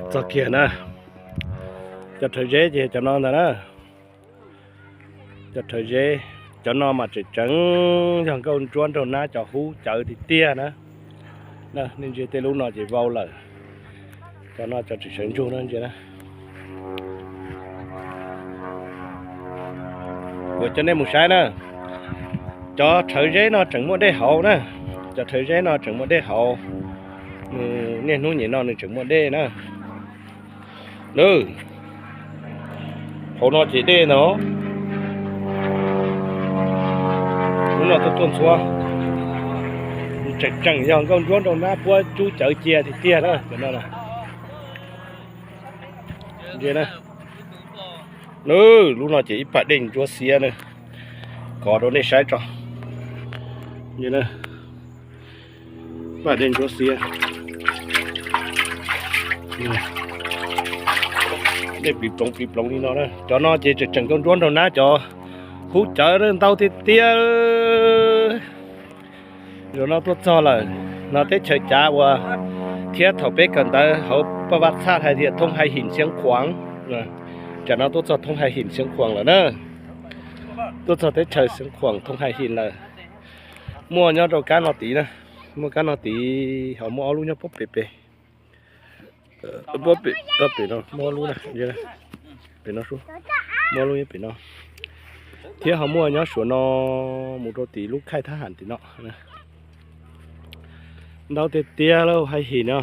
Txog kiag na, cov rhawv zeb ces cov no ntag na. Cov rhawv zeb, cov no mas tseem tseem yog nkauj ntsuab nraug nab cov hub cawv tiag tiag na. Nej ntsia tej lub no ces vau lawm. Cov no cov tseem sawv ntsug na, ntsia na. Kuv coj nej mus saib na. Cov rhawv zeb no tseem muaj dej hauv na. Cov rhawv zeb no tseem muaj dej hauv. Nws niaj hnub nyem no nws tseem muaj dej na. Hauv no ces dej ntag. Lub no tuaj tuaj ntxhuab. Tseem tseem yog nkauj ntsuab nraug nab puab cub cawv cia tiag tiag na. Lub no ces ib pam dej ntsuab xiab na. Kov rau nej saib tso. Ib pam dej ntsuab xiab. Dej plig ploov plig ploov li no na. Cov no ces tseem tseem nkauj ntsuab nraug nab cov hub cawv ntau tiag tiag. Zaum no tuaj txog lawm, no teb chaws cav uas thiab thaum peb kawm ntawv hauv paj vaj txhaj hais tias thoob hais him Xeev Khuam. Tsam no tuaj txog thoob hais him Xeev Khuam lawm na. Tuaj txog teb chaws Xeev Khuam thoob hais him lawm. Muaj nyob rau kab no tid na, muaj kab no tid ho muaj ob lub nyob pem pem. Pem no muaj lub na, pem no, muaj lub nyob pem no. Thiab ho muaj nyob suav no mus rau tim lub khaij thab ham tim no. Ntau tiag tiag lauj, hais him no.